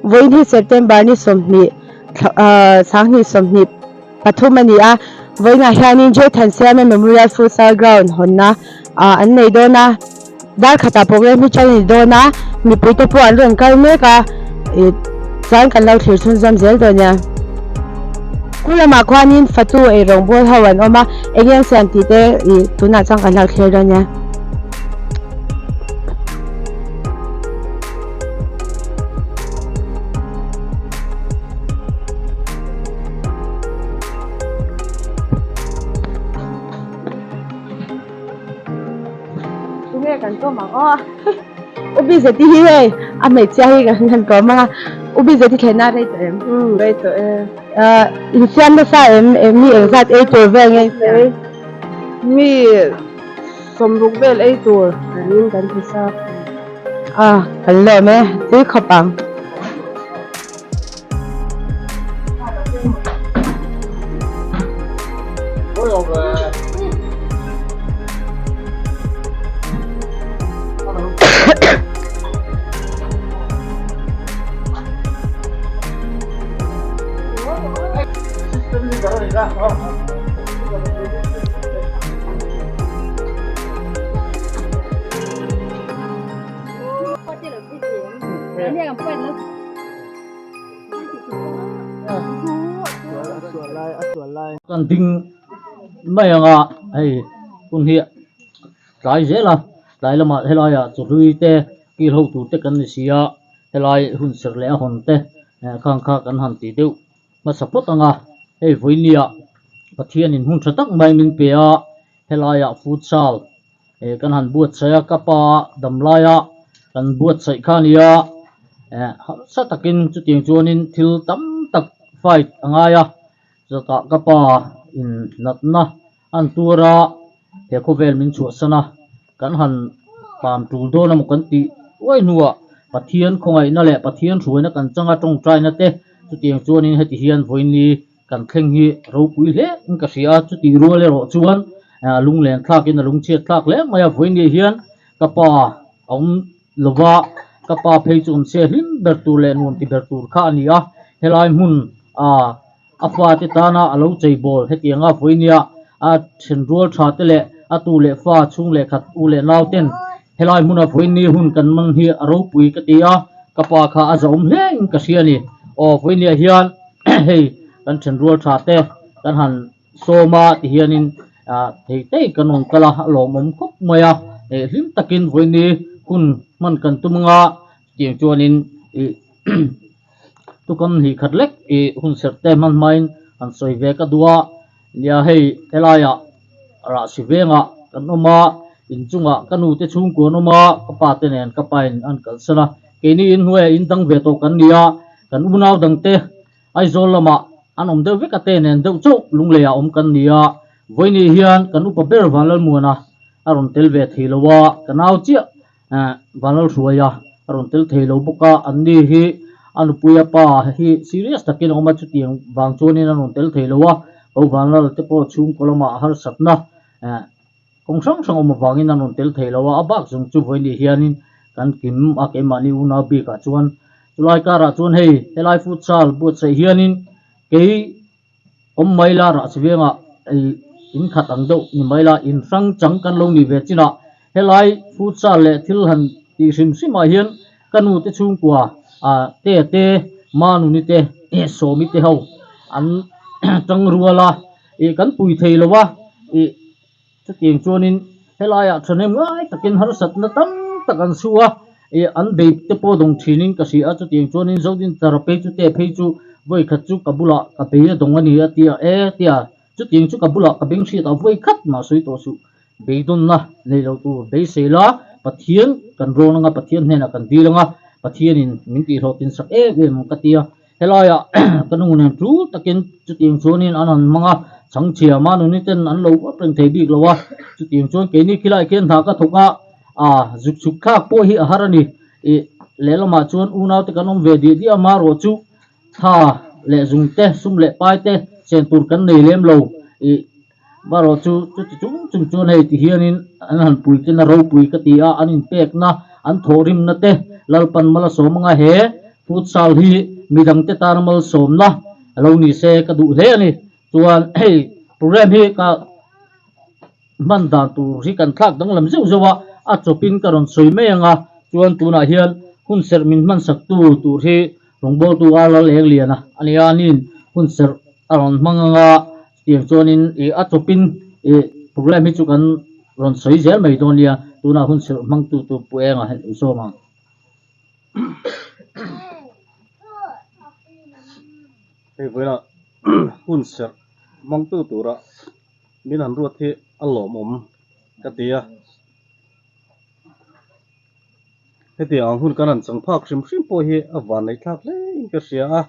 Vawiin hi September ni 20 sanghnih 23 a ni a, vawiinah hianin J Thansiama Memorial Futsal Ground hawnna an nei dawn a, dar khatah program hi tan a ni dawn a, mipuite pawh an rawn kal mek a, ih chuan kan lo thlir chhunzawm zel dawn nia. Khu lamah khuanin fatu eirawng bawl ho an awm a, eng nge an siam tih te ih tunah chuan kan lo thlir dawn nia. Tunge kan kawm ang aw U Bizeti hi hei a hmeichhia hi kan han kawm ang a U Bizeti thlenna a rei tawh em? Umm rei tawh e. Ahh insiam nasa em em mi engzat ei tur vel nge insiam? Mi Sawmruk vel ei tur niin kan ti sa. A, kan lawm e, tui khawp ang. Kan ding mai ang a hei hun hi tlai zel a tlai lamah helaiah chawhlui te kil ho tur te kan ni si a helai hun serh leh a hawn te khang kha kan han ti deuh hmasa phawt ang a hei vawinia Pathianin hun tha tak mai min pe a helaiah futsal eh kan han buatsaih a ka pa damlaia kan buatsaih kha a nia eh harsa takin chutiang chuanin thil tam tak fight a ngai a chutah ka pa in natna a an tuar a he khawvel min chhuahsan a kan han pam tul dawn emaw kan tih uai hnuah Pathian khawngaihna leh Pathian hruaina kan changa tawngtaina te chutiang chuanin heti hian vawiini Kan thleng hi ropui hle in ka hria a, chutih rual erawh chuan a lunglen thlakin a lungchhiat thlak hle mai a, vawiin hian ka pa a awm lova, ka pa phei chu awm se hlim ber tur leh nuam ti ber tur kha a ni a, helai hmun a a fate tana a lo chei bawl hetianga vawiinia a then rual tha te leh a tu leh fa chhung leh khat u leh nau ten helai hmuna vawiini hun kan man hi a ropui ka ti a, ka pa kha a zahawm hle in ka hria a ni. Aw vawiiniah hian. Hei kan then rual tha te kan han sawm a ti hianin ah thei tei kan rawn kal a a lawmawm khawp mai a eh hlim takin vawiini hun hman kan tum anga chutiang chuanin ih tukam hnih khat lek ih hun serh te hman hmain han sawi ve ka duh a nia hei helaiah rahsi vengah kan awm a inchungah ka nu te chhungkua an awm a ka pa te nen ka pa in an kalsan a keini inhnuaiah in dang ve tawh kan ni a. Kan unau dangte Aizawl lamah an awm deuh vek a te nen deuh chauh Lungleiah awm kan ni a, vawiini hian kan upa ber Vanlalmuana a rawn tel ve thei lo a, ka nau chiah Vanlalhruaia a rawn tel thei lo bawk a, anni hi a nupuia pa hi serious takin a awm a, chutiang vang chuanin an rawn tel thei lo a, ko Vanlal te pawh chhungkaw lamah harsatna Kawng hrang hrang awm avangin an rawn tel thei lo a, a bak zawng chu vawiin hianin kan kim a keimahni unau bikah chuan chulai karah chuan hei helai futsal buatsaih hianin kei awm mai la rah chi vengah ei in khat ang deuh ni mai la in hrang chang kan lo nih ve chinah helai futsal leh thil han tih hrim hrimah hian ka nu te chhungkua ah te te manuni te sawmi te ho an tang rual a ih kan pui thei lo a ih. Chutiang chuanin helaiah thahnem ngai takin harsatna tam tak an su a, ih an bei te pawh dawng thinin ka hria a, chutiang chuanin Zodin tara phei chu te phei chu vawi khat chu ka bulah ka bei a dawng a ni a tia e tia chutiang chu ka bulah ka beng hriat ah vawi khat mah sawi tawh suh beidawnna nei lo tur beisei la Pathian kan rawn anga Pathian hnenah kan dil anga Pathianin min tihhlawhtin sak em em ang ka tia. Helaiah ka nu nen tul takin chutiang chuanin an han hmang a, chhangchhia manuni ten an lo vawt reng thei bik lo a, chutiang chuan keini khilaiah khian hna ka thawk a, aa zuk chhuk thlak pawh hi a har a ni. Ih lehlamah chuan unaute kan awm ve diah diah a, marawh chu thla leh zung te, sum leh pai te chen tur kan nei lem lo. Ih marawh chu chuti chung chung chuan hei ti hianin an han puitlin a ropui ka ti a, an inpekna, an thawhrimna te Lalpan Malasawm anga he. Futsal hi midangte tana malsawmna a lo ni se ka duh hle a ni. Chuan hei program hi ka hman dan tur hi kan thlak danglam zeuh zeuh a, a chawpin ka rawn sawi mai ang a, chuan tunah hian hun serh min hman sak tu tur hi rawngbawltu a lal eng lian a a nia, aniin hun serh a rawn hmang ang a, chutiang chuanin ih a chawpin ih program hi chu kan rawn sawi zel mai dawn nia, tunah hun serh hmangtu tur Pu Enga hi a lo zawm ang. Hei vawiinah hun serh hmangtu tura min han ruat hi a lawmawm ka ti a. Hetiang ang hun kan han chang phak hrim hrim pawh hi a vanneih thlak hle in ka hria a.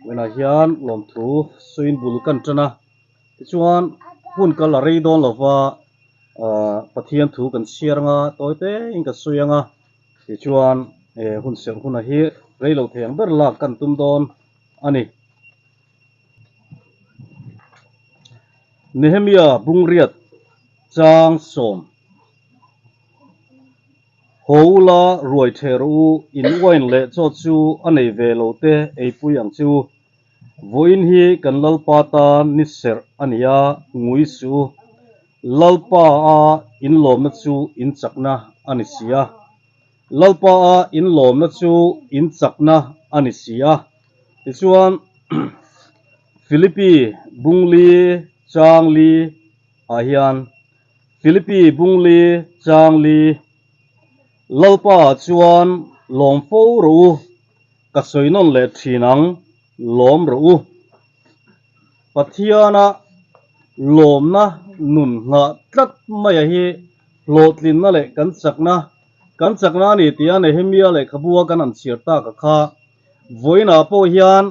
Vawiinah hian lawmthu sawiin bul kan tan a, tichuan hun kal a rei dawn lova Ahh Pathian thu kan chhiar anga tawi te in ka sawi anga tichuan eh hun serh hunah hi rei lo thei ang ber lak kan tum dawn a ni. Nehemia Bungriat chang sawm Haw ula ruai theh rawh u, in wine leh chaw chu a nei ve lo te eipui ang che u. Vawiin hi kan Lalpa tan ni serh a ni a, ngui suh u. Lalpa a inlawmna chu in chakna a ni si a. Lalpa a inlawmna chu in chakna a ni si a. Tichuan, Philippi Bungli Changli ah hian Philippi Bungli Changli Lalpa ah chuan lawm fo rawh u. Ka sawi nawn leh thin ang, lawm rawh u. Pathiana lawmna nun nghah tlat maia hi hlawhtlinna leh kan chakna, kan chakna a ni tia Nehemia lehkhabua kan han chhiar tak a kha. Vawiinah pawh hian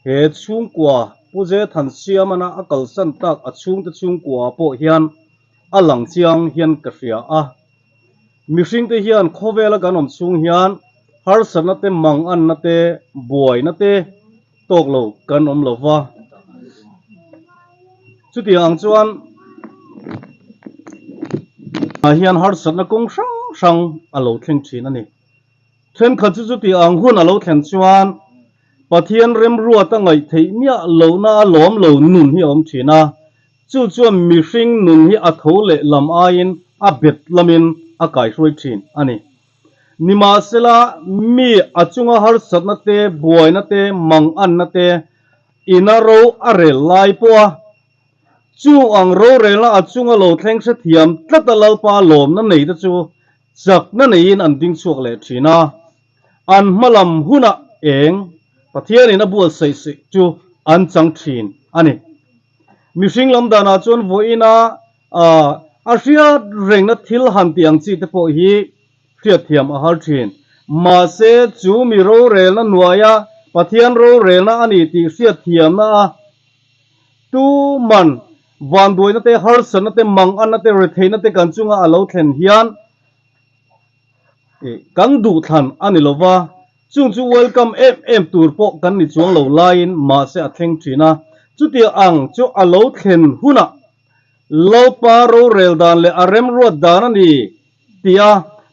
he chhungkua Pu Zethansiamana a kalsan tak a chhungte chhungkuaah pawh hian a lang chiang hian ka hria a. Mihringte hian khawvela kan awm chhung hian harsatna te, manganna te, buaina te tawk lo kan awm lo va. Chutiang ang chuan ah hian harsatna kawng hrang hrang a lo thleng thin a ni. Thenkhat chu chutiang ang hun a lo thlen chuan Pathian remruata ngaih theih miah lohna a lawm lo nun hi a awm thin a. Chu chuan mihring nun hi a tho leh lam aiin a bet lamin a kaihruai thin a ni. Nimahsela, mi a chunga harsatna te, buaina te, manganna te ina ro a rel lai pawha chung ang rorelna a chunga lo thleng hrethiam tlata Lalpa lawmna neite chu chakna neiin an ding chhuak leh thin a. An hmalam hunah eng Pathianin a buatsaih chu an chang thin a ni. Mihring lam danah chuan vawiina a hriat rengna thil han tih ang chi te pawh hi hriatthiam a har thin. Mahse, chu mi rorelna hnuaia Pathian rorelna a ni tih hriatthiamna a tuman vanduaina te, harsatna te, manganna te, retheihna te kan chunga a lo thlen hian Kan duhthlan a ni lova, chung chu welcome em em tur pawh kan ni chuang lo laiin mahse a thleng thin a. Chutiang ang chu a lo thlen hunah Lalpa rorel dan leh a remruat dan a ni tia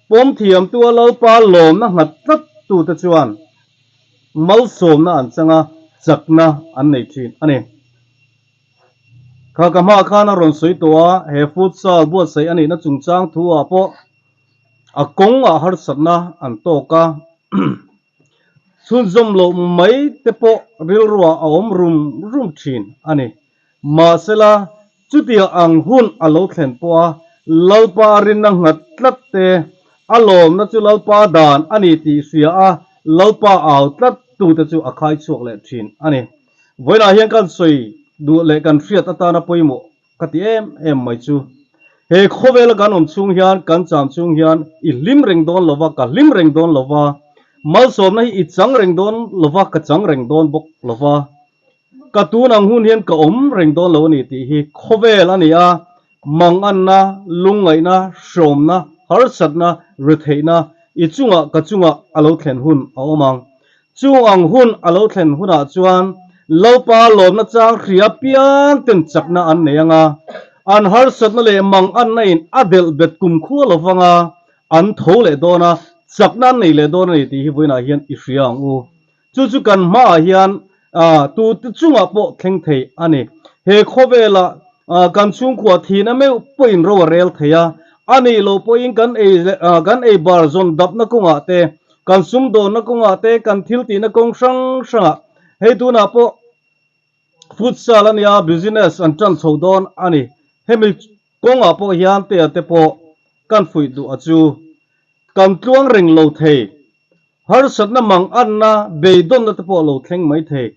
pawm thiamtu a Lalpa lawmna nghat tlat tute chuan malsawmna an chang a, chakna an nei thin a ni. Kha ka hmaah khan a rawn sawi tawh a, he futsal buatsaih a nihna chungchang thu ah pawh a kawng ah harsatna an tawk a, chhunzawm loh mai te pawh rilruah a awm rum rum thin a ni. Mahsela, chutia ang hun a lo thlen pawh a, Lalpa rinna nghat tlat te, a lawmna chu Lalpa dan a ni tih hria a, Lalpa au tlat tute chu a khai chhuak leh thin a ni. Vawiinah hian kan sawi duh leh kan hriat atana pawimawh ka ti em em mai chu. He khawvela kan awm chhung hian, kan cham chhung hian i hlim reng dawn lova, ka hlim reng dawn lova, malsawmna hi i chang reng dawn lova, ka chang reng dawn bawk lova, ka tun ang hun hian ka awm reng dawn lo a ni tih hi khawvel a ni a, Manganna, lungngaihna, hrawmna, harsatna, retheihna i chungah ka chungah a lo thlen hun a awm ang. Chung ang hun a lo thlen hunah chuan Lalpa lawmna chang hria piang ten chakna an nei ang a, an harsatna leh manganna in a delh bet kumkhua lo vang a, an tho leh dawn a. Chakna an nei leh dawn a ni tih hi vawiinah hian i hria ang u. Chu chu kan hmaah hian tute chungah pawh thleng thei a ni. He khawvelah kan chhungkua thihna meuh pawhin ro a rel thei a, a nih loh pawhin kan ei kan ei bar zawn dapna kawngah te, kan sumdawnna kawngah te, kan thil tihna kawng hrang hrangah hei tunah pawh futsal a nia business an tan chho dawn a ni. Hemi kawngah pawh hian tea te pawh kan fuih duh a chu kan tluang reng lo thei. Harsatna mang anna beidawnna te pawh a lo thleng mai thei.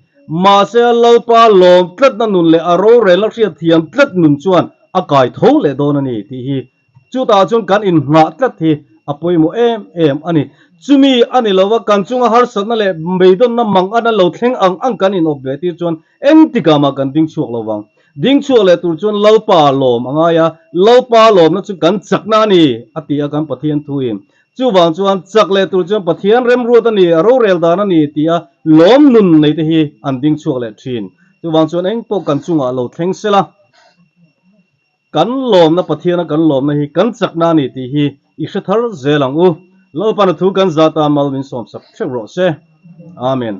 Mahse a Lalpa lawm tlatna nun leh a rorelna hriatthiam tlat nun chuan a kai tho leh dawn a ni tih hi chutah chuan kan innghah tlat hi a pawimawh em em a ni. Chumi a ni lova kan chunga harsatna leh beidawnna mang anna lo thleng ang ang kan inawp ve tir chuan engtikah mah kan ding chhuak lo vang. Ding chhuak leh tur chuan Lalpa lawm a ngai a, Lalpa lawmna chu kan chakna a ni a ti a kan Pathian thuin. Chuvang chuan chak leh tur chuan Pathian remruat a ni, a rorel dan a ni tia lawm nun nei te hi an ding chhuak leh thin. Chuvang chuan eng pawh kan chungah lo thleng sela, kan lawmna Pathiana kan lawmna hi kan chakna a ni tih hi i hre thar zel ang u. Lalpan a thu kan zat a mal min sawmsak theuh rawh se. Amen.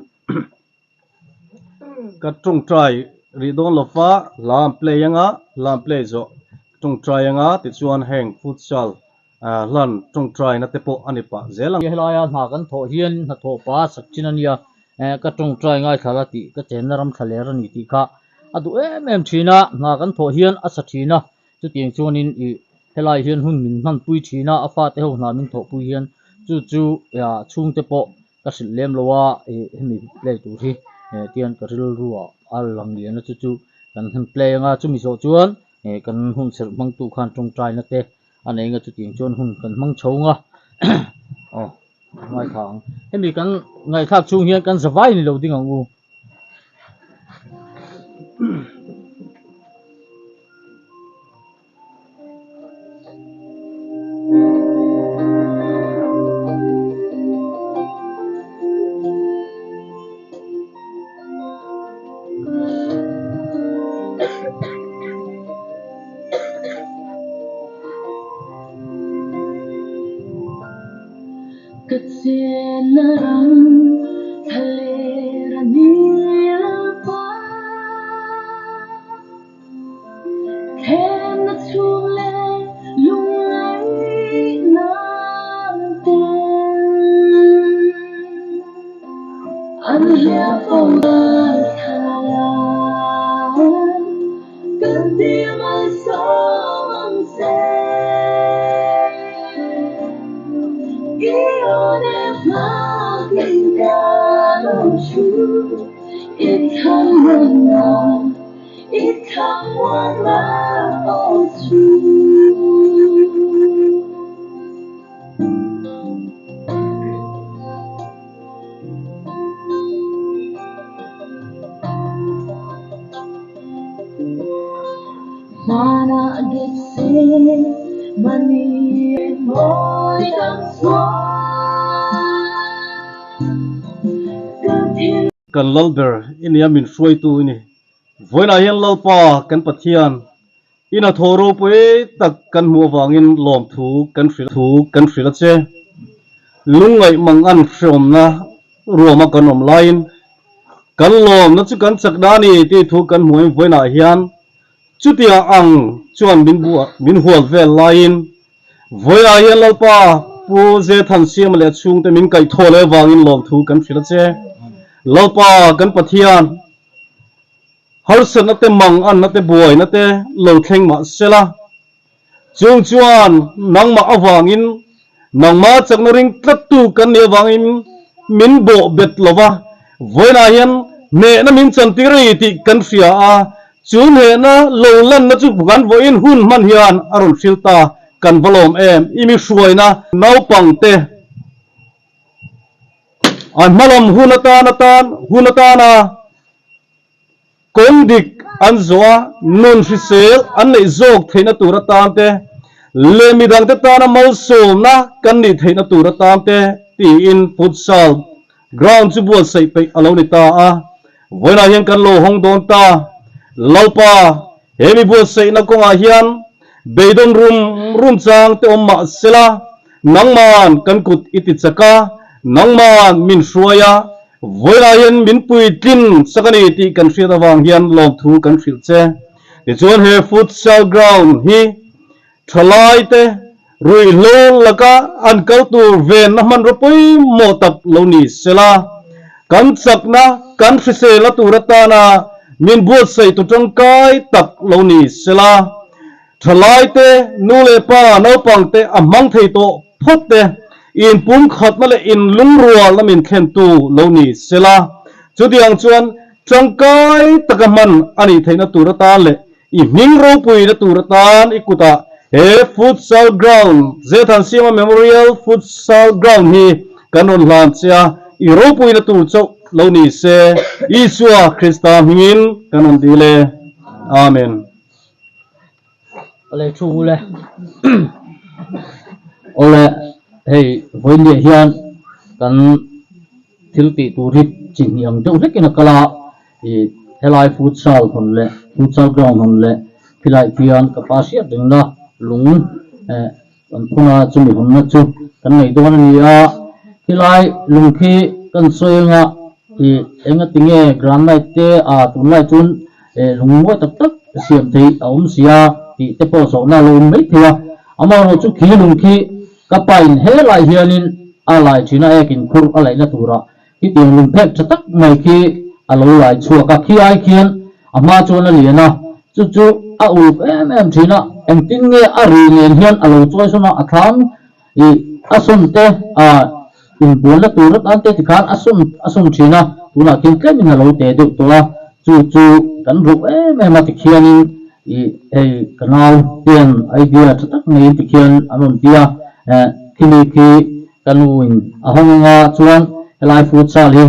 Ka tawngtai rih dawn lo va, hla an play anga, hla an play zawh tawngtai anga tichuan heng futsal hlan tawngtaina te pawh a ni pah zel ang. Helaia hna kan thawh hian hnathawh pa sak chin a nia, ka tawngtai ngaithla la tih ka chenna ram thla ler a ni tih kha a duh em em thin a, hna kan thawh hian a sa thin a, Chutiang chuanin i helai hian hun min hmanpui thin a, a fate ho hna min thawhpui hian chu chu chhungte pawh ka hrilh lem lo a, i hemi play tur hi tihian ka rilru ah a lang lian a chu chu kan han play anga chumi zawh chuan kan hun serh hmangtu khan tawngtaina te a nei anga chutiang chuan hun kan hmang chho anga aw ngaithla ang hemi kan ngaihthlak chhung hian kan zavai ni lo ding ang u. Ka chenna ram thlaler a ni pa. Thlemna chhung leh lungngaihna ten an hliah fo dar thlalak kan ti malsawm ang che. I aw leh hmakin ka lo thu i thlamuanna. I thlamuanna aw chu. Hmanah Gethsemane mawi dang chuan ka thin. Kan Lalber i nia min hruaitu i ni. Vawiinah hian Lalpa kan Pathian in a thaw ropui tak kan hmuh avangin lawmthu kan hrilh thu kan hrilh a che. Lungngaih mang an hreawmna ruama kan awm laiin kan lawmna chu kan chak na a ni tih thu kan hmuhin vawiinah hian chutia ang chuan min buah min hual vel laiin vawiinah hian Lalpa Pu Zethansiama leh a chhungte min kaihthawh leh avangin lawmthu kan hrilh a che. Lalpa kan Pathian. Harsatna te, manganna te, buaina te lo thleng mah sela, chung chuan nangmah avangin, nangmah chakna ring tlattu kan nih avangin min bawh bet lo va, vawiinah hian hnehna min chantir a ni tih kan hria a, chu hnehna lo lanna chu kan vawiin hun hman hian a rawn hril ta, kan va lawm em? I mi hruaina naupangte. A hmalam hun atan atan hun atana kawng dik an zawh a, nun hrisel an neih zawk theihna tur atan te leh midangte tana malsawmna kan nih theihna tur atan te tiin futsal ground chu buatsaih peih a lo ni ta a. Vawiinah hian kan lo hawng dawn ta. Lalpa, he mi buatsaihna kawngah hian beidawn rum rum chang te awm mah sela. Nangman kan kut i ti chak a, nangman min hruai a, vawilah hian min puitlin chak a ni tih kan hriat avang hian lawmthu kan hrilh che. Tichuan he futsal ground hi thalaite ruihhlo laka an kal tur venna hmanraw pawimawh tak lo ni sela, kan chakna kan hrisel a tur atana min buatsaih tu tangkai tak lo ni sela. Thalaite, nu leh pa, naupangte a hmang thei tawh phawt te, inpumkhatna leh inlungrualna min thlentu lo ni sela, chutiang chuan tangkai taka hman a nih theihna tur atan leh i hming ropuina tur atan i kutah he Futsal Ground, Zethansiama Memorial Futsal Ground hi kan rawn hlan che a, i ropuina tur chauh lo ni se, Isua Krista hmingin kan rawn dil e. Amen. Awle thu ule awle hei vawiinliah hian kan thil tih tur hi chi hnih ang deuh hlekin a kal a ih helai futsal hawn leh futsal ground hawn leh khilai khian ka pa hriat rengna lung eh Kan phunga chumi hawnna chu kan nei dawn a ni a, khilai lung khi kan sawi anga ih enga tinge granite te a tunlai chuan eh lung mawi tak tak siam theih a awm si a tih te pawh zawhna a lo awm mai thei a, amaherawh chu khi lung khi ka pain helai hianin a lai thin a ekin khur a laihna turah Khitiang lungphek tha tak mai khi a lo lai chhuak a, khi ai khian a hma chuan a lian a, chu chu a uluk em em thin a, engtin nge a ri nen hian a lo chawi sawn a, a thlam ih a sawn te a inbualna tur atan te tikhan a sawn a sawn thin a, tunah khian tlemin a lo te deuh tawh a, chu chu kan ruh em em a tikhianin ih hei ka nau hian idea tha tak maiin tikhian an rawn ti a, eh khimi khi Ka nu in a hawng anga chuan helai futsal hi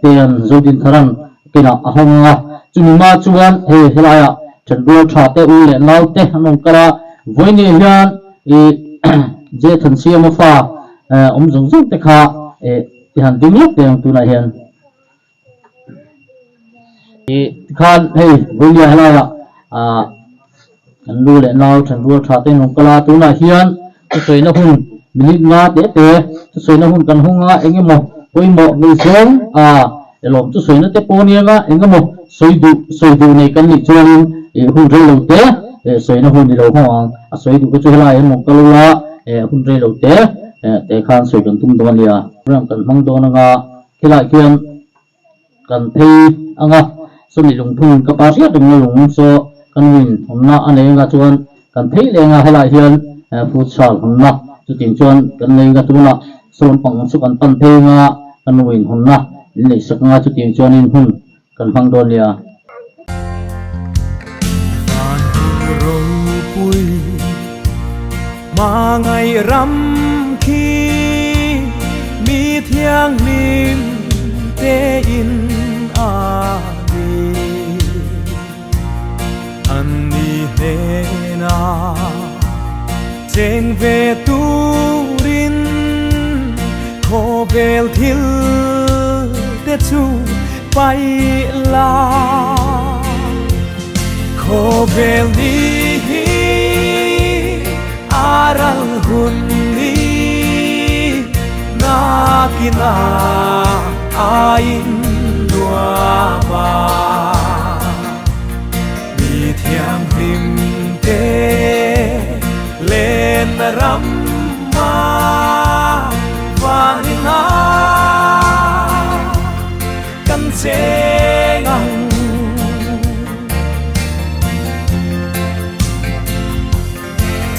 Tean Zodintharan kinah a hawng anga chumi hma chuan hei helaiah thenrual tha te u leh nau te an rawn kal a, vawiin hian i Jethan Siama fa awm zawng zawng te kha i han ding lawk teh ang tunah hian. Ih tikhan hei vawiin helaiah ah kan lu leh nau thenrual tha te an rawn kal a, tunah hian thusawina hun minute nga te te thusawina hun kan hung a eng emaw pawimawh ngaihzawng ah elawm thusawiina te pawh ania nga eng emaw sawi duh sawi duh nei kan nih chuanin ih hun rei lo te eh sawina hun ni lo hawng ang a sawi duh te chu helaiah hian rawn kal ula eh hun rei lo te eh te khan sawi kan tum dawn a nia ram kan hmang dawn anga. Khilai khian kan phei ang a, sawmi lungphung ka pa hriat reng na lung saw ka nuin hawnna a nei anga chuan kan phei leng a, helai hian futsal hawnna chutiang chuan kan nei anga tunah saw lampang chu kan pan phei anga ka nuin hawnna min neihsak anga chutiang chuanin hun kan hmang dawn nia. Van ropui hmangaih ram khi mi thianghlim te in a ni. An ni hnena cheng ve turin khawvel thil te chu paih la. Khawvel ni hi a ral hun ni nakina a in nuam a. Mi thianghlim te lenna ram a van ina kan cheng ang.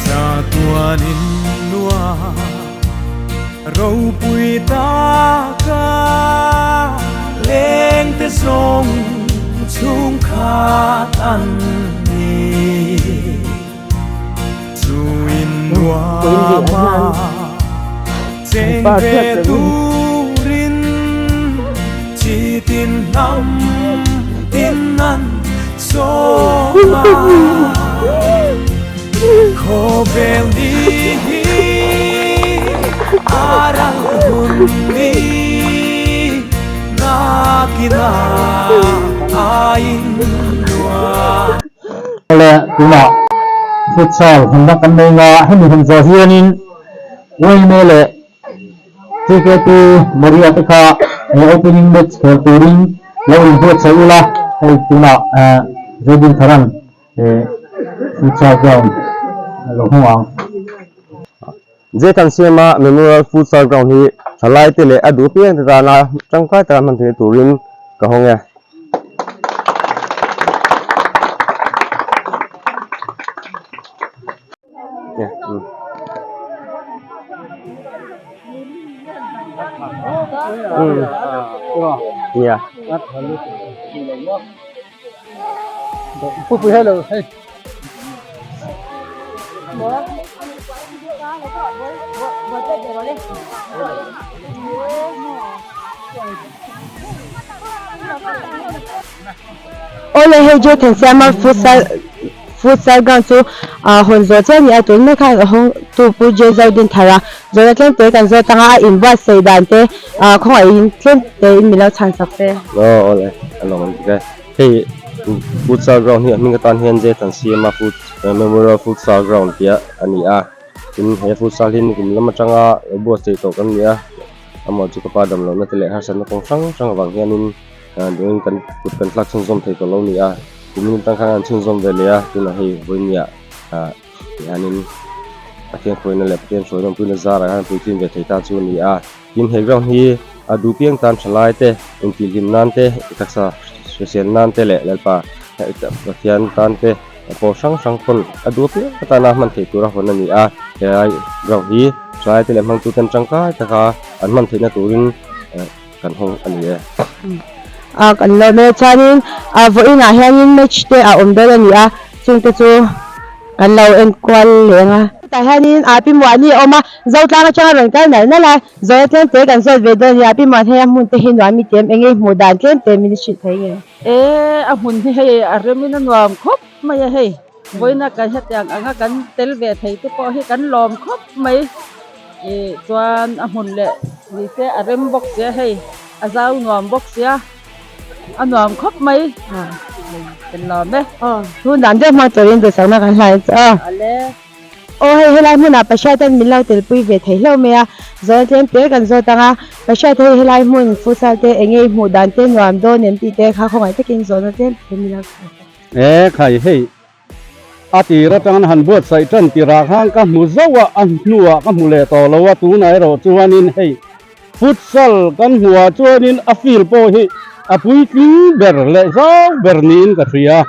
Chatuan in nuam ropui taka leng te zawng chhungkhat an ni. Chu in nuama cheng ve turin chi tin hnam tin an sawm a. Khawvel ni hi a ral hun ni nakina a in nuam. Awle tunah futsal hunna kan nei nga hemi hun zawh hianin Yma leh TKP Maria te kha he opening match khel turin lo inbuatsaih ula, hei tunah Zodin Tharan futsal ground a lo hmu ang. Jethan Siama Memorial Futsal Ground hi thalai te leh a duh apiang te tana tangkai taka hman theihna turin ka hawng e. Awle hei Jethan Siama futsal futsal ground chu ah hawn zawh chiah a ni a tun mek khan a hawng tu Pu J Zodin thar a zawhna tlem te kan zawt anga a inbuatsaih dan te ah khawngaihin tlem te in min lo chhan sak se. Aw awle a lawm ang dik e. Hei futsal ground hi a hming atan hian Jethan Siama fut Memorial Futsal Ground tih a ni a tin he futsal hi nikum lam atanga lo buatsaih tawh kan ni a amah chu ka pa dam lohna te leh harsatna kawng hrang hrang avang hianin Duhin kan kut kan thlak chhunzawm thei tawh lo ni a, kumin atang khan an chhunzawm ve leh a, tunah hei vawinia ah tihianin Pathian khuaina leh Pathian hruaina awmpuina zarah hian puitlin ve thei ta chu a ni a. Tin he ground hi a duh piang tan tha lai te, intihhlim nan te, taksa hrisel nan te leh Lalpa Pathian tan te pawl hrang hrang pawn a duh apiang atana hman theih tura hawn a ni a. Helai ground hi thalai te leh hmangtuten tangkai taka an hman theihna turin kan hawng a ni e. A kan lawm e chuanin a vawiinah hianin match te a awm dawn a ni a chungte chu kan lo en kual leng a. Tah hianin a pi Muani a awm a Zotlang atanga rawn kal nalh nalh a zawhna tlem te kan zawt ve dawn a ni a pi Muan hei a hmun te hi nuam i ti em enge i hmuh dan tlem te min hrilh thei nge. E a hmun hi hei a remin a nuam khawp mai a hei vawiina kan hetiang anga kan tel ve thei te pawh hi kan lawm khawp mai. Ih chuan a hmun leh ni se a rem bawk sia hei a zau nuam bawk sia a nuam khawp mai kan lawm e. Aw tun dan deuh hmang turin duhsakna kan hlai chu aw. Ale. Aw hei helai hmunah Pashiat an min lo telpui ve thei hlauh mai a zawhna tlem te kan zawt ang a Pashiat hei helai hmun futsal te eng nge i hmuh dan te nuam dawn em tih te kha khawngaih takin zawhna tlem te min lo chhan sak. E khai hei A tir atang an han buatsaih tan tirah khan ka hmu zauh a, a hnuah ka hmu leh tawh lo a, tunah erawh chuanin hei futsal kan hmuhah chuanin a field pawh hi a puitling ber leh zau ber niin ka hria.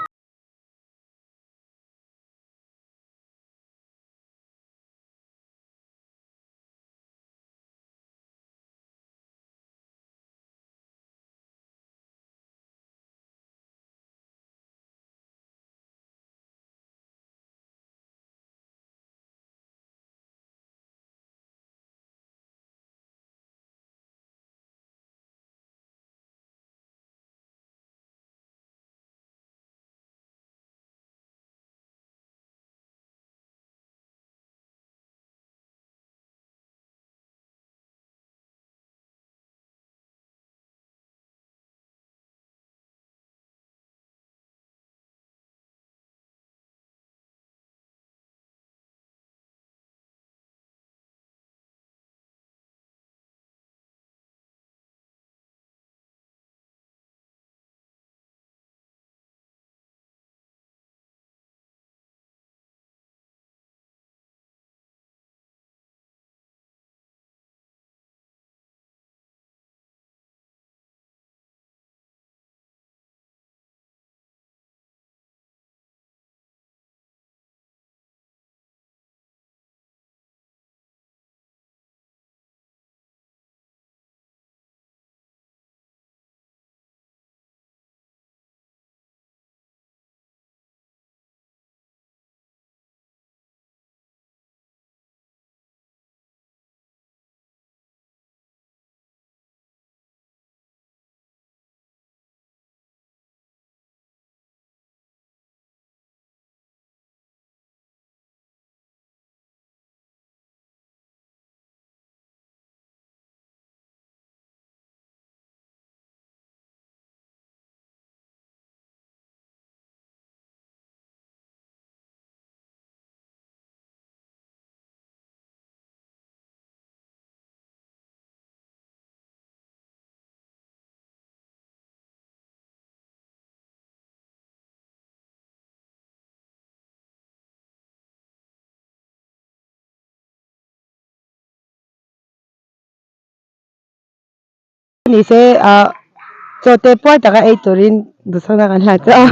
Ni se ah chaw te puar taka ei turin duhsakna kan hlan che a.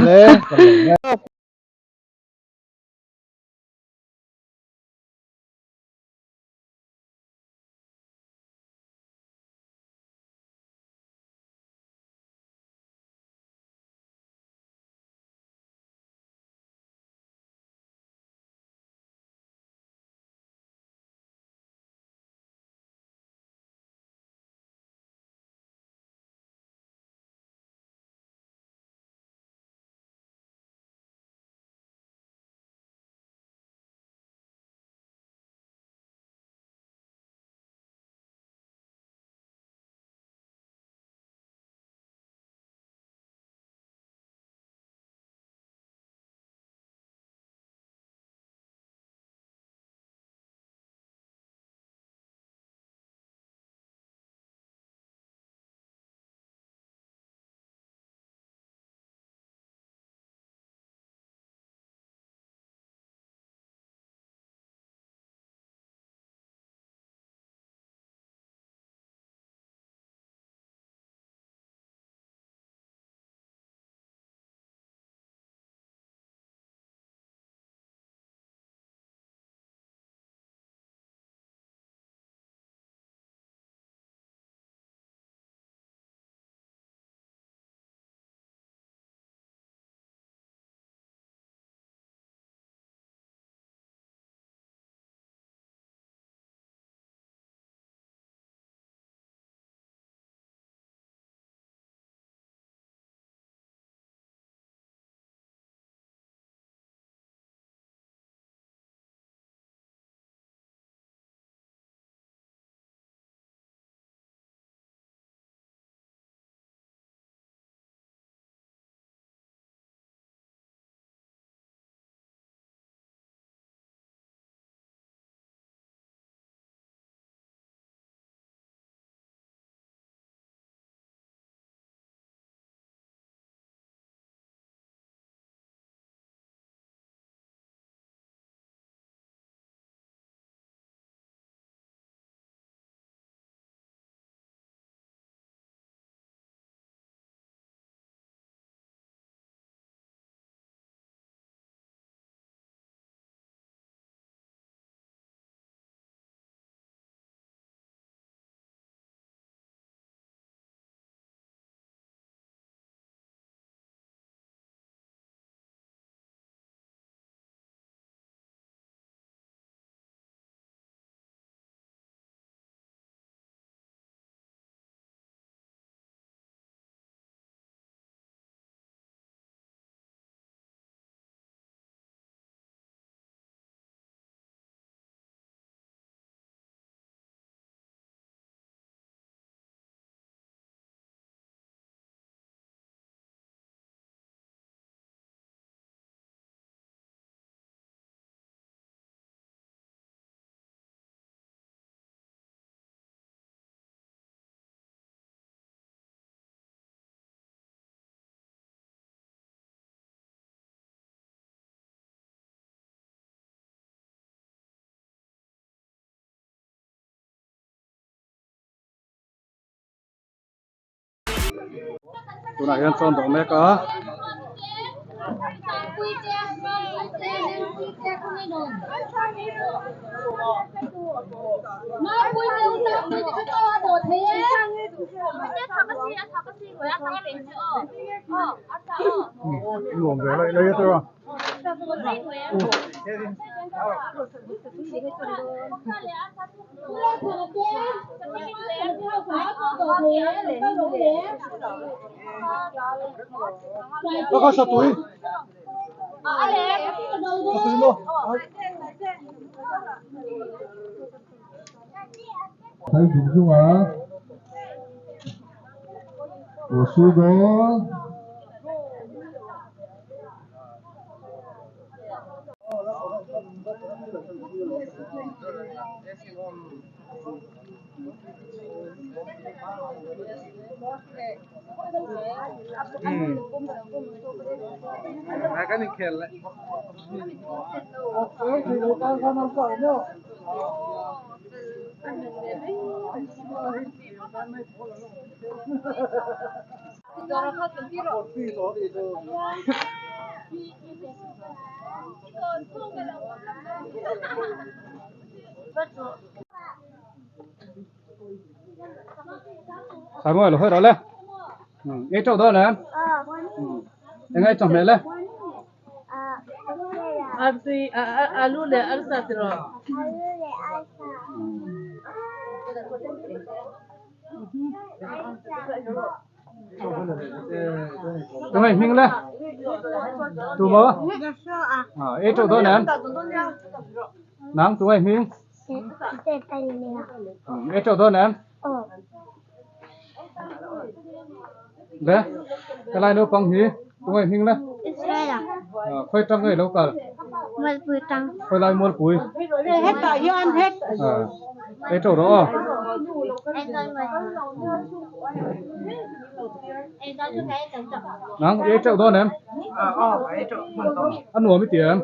Tunah hian chawn dawh mek a. Nuam ve lai lai a tawh a. Baka sa tui. Sa tui mo. Thai zung zung a. Ua su dawn. Samuel hawi rawh le ei teuh dawn em eng ei chawhmeh le Alu leh arsa ti rawh. Tungai hming le tu maw ei teuh dawn em nang tungai hming ei teuh dawn em le helai naupang hi tungai hming le khawi tang nge lo kal khawi lai mualpui ei teuh rawh aw. Nang ei teuh dawn em? A nuam i ti em?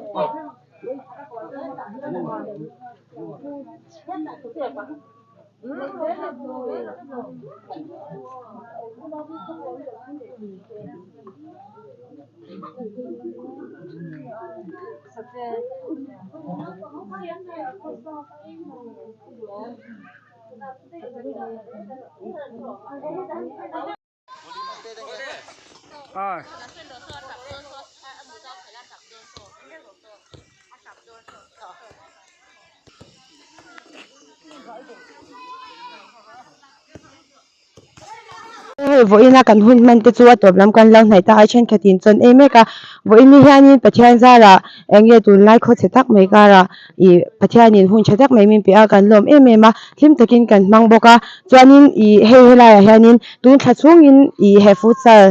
Hei vawiin a kan hun hman te chu a tawp lam kan lo hnaih ta a thenkhat in chawn em mek a vawiin ni hianin Pathian zarah eng nge tunlai khawchhe tak mai karah ih Pathianin hun tha tak mai min pe a kan lawm em em a hlim takin kan hmang bawk a chuanin ih hei helaiah hianin tun thla chhungin ih he futsal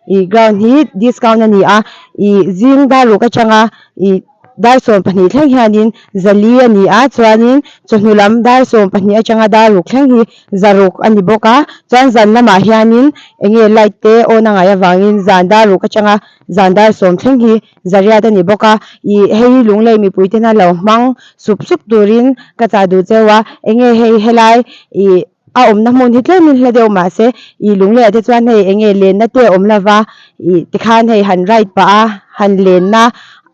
ih ground hi discount a ni a ih zing dar ruk atanga ih dar 12 thleng hianin zali a ni a chuanin chawhnu lam dar 12 atanga dar ruk thleng hi zaruk a ni bawk a chuan zan lamah hianin eng nge light te on a ngaih avangin zan dar ruk atanga zan dar sawm thleng hi zariat a ni bawk a ih hei lunglei mipui tena lo hmang sup sup turin ka chah duh cheu a eng nge hei helai ih a awmna hmun hi tlemin hla deuh mahse ih lungleiah te chuan hei eng nge lenna te a awm lova ih tikhan hei han ride pah a han lenna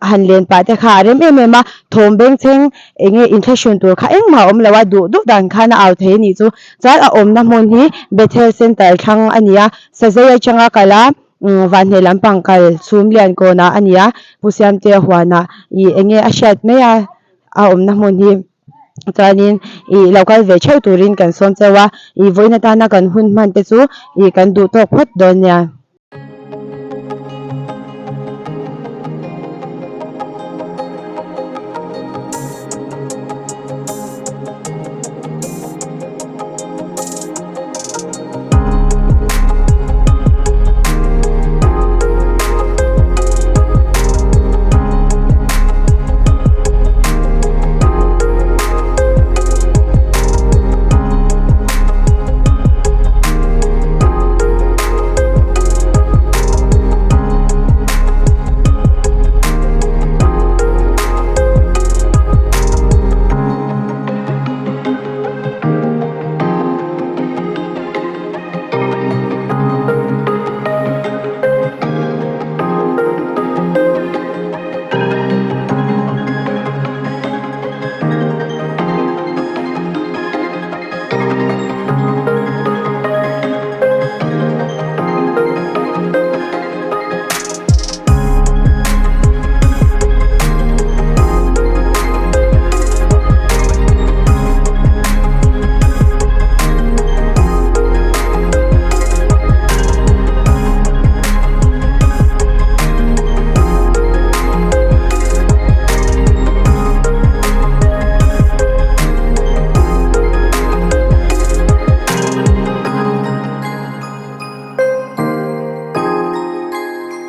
han len pah te kha a rem em em a thawm bengchheng eng nge inthlahrun tur kha engmah a awm lo a duh duh dan khan a au thei a nih chu chuan a awmna hmun hi Bethel Centre thlang a ni a Sazei atanga kal a Vanhne lampang kal chhum lian kawnah a ni a Pu Siamtea huanah ih eng nge a hriat mai a a awmna hmun hi. Chuanin ih lo kal ve theuh turin kan sawm cheu a, ih vawiin atana kan hun hman te chu ih kan duh tawk phawt dawn nia.